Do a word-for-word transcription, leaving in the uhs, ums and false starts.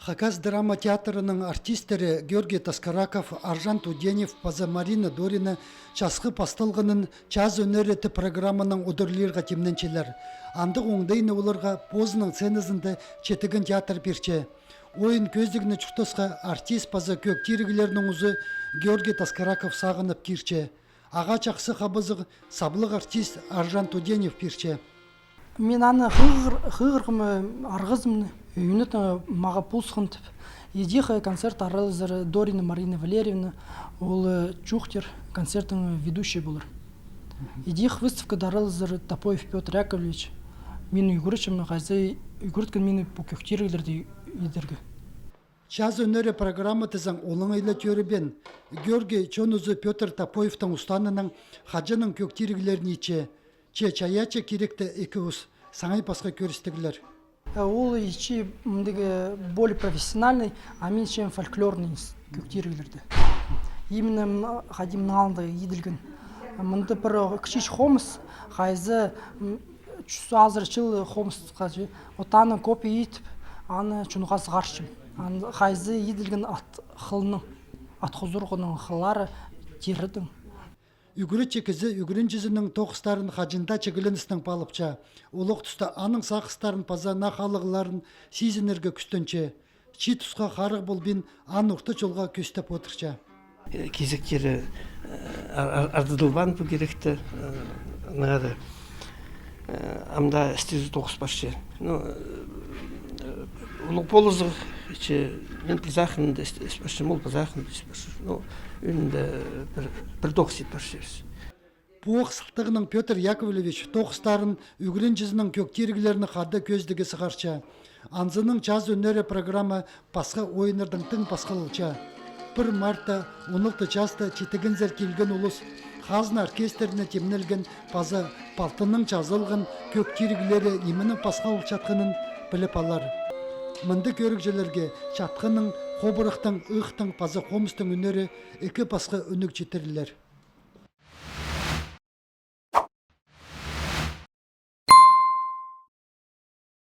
Хакас драма театрының артисттері Георгий Таскараков, Аржан Туденев паза Марина Дорина часхы пасталғанын «Час ӧнері» тіп программанаң удурлирға тимненчелер. Андағ оңдайны оларға позының сценазында читіген театр пирче. Ойын кӧзідігні чуртасха артист паза кӧг тиріглернің узы Георгий Таскараков сағынып кирче. Ағаа чахсы хабазығ саблығ артист Аржан Туденев пирче. Мин аны хығыр-, хығырғам, э, арғызымны, ӱнетін мағаа полысхан тіп. Идӧк, э, концерт аралазар Дорина Марина Валерьевна, ол, э, чоохтир, концерттің ведущий полар. Идӧк выставкада аралазар Топоев Пётр Яковлевич. Мин ӱгретчем, хайзы ӱгреткен мині пу кӧг тиріглерді идерге. «Час ӧнері» программа тізең олаңай ла тӧрібеен. Георгий чон узы Пётр Тополевтің устаанынаң хаҷаннаң кӧг тиріглерін итче. Че чайаачы киректе ікі ус саңай пасха кӧрістіглер. Э, ол итче мындағ, э, более профессиональный, а мин итчем фольклорный с-, кӧг тиріглерді. Именно, м, хайди мының алнында иділген. Мында пір, э, кічіҷек хомыс, хайзы, м, чӱс азыра чыл хомысха чи. Вот аны копия итіп, аны чонға сығарчам. Аны хайзы иділген ат хылының, ат хузурғының хыллары, тирінің. Ӱгретчі кізі ӱгренҷізінің тоғыстарын хаҷан даа чігленістең паалапча. Олох туста аның сағыстарын паза наа халығларын сизінерге кӱстенче. Чиит тусха харығ полбин, аны орта чолға кӧстеп одырча. Э, кизектері, э, ар-, ар-, ардыдылбаан пу киректе, э, наңар, э, ам даа істезіг тоғыс парча. Ну, э, улуғ полызығ, че мин паза хынында іс-, іс парчам, ол паза хынында іс парча. Ну, ӱнінде пір, пір тоғыс ит парчабыс. Пу ох сылтағнаң Пётр Яковлевич тоғыстарын, ӱгренҷізінің кӧг тиріглерін хада кӧзідіге сығарча. Анзынаң «Час ӧнері» программа пасха ойыннардаң тың пасхалалча. Пір мартта он алты часта читігензер килген улус хазна оркестріне тимнелген паза палтынаң чазылған кӧг тиріглері нименең пасхалалчатханын піліп алар. Мындағ кӧрігҷілерге чатханның, хобырахтың, ыыхтың паза хомыстың ӱннері ікі пасха ӱнніг читірілер.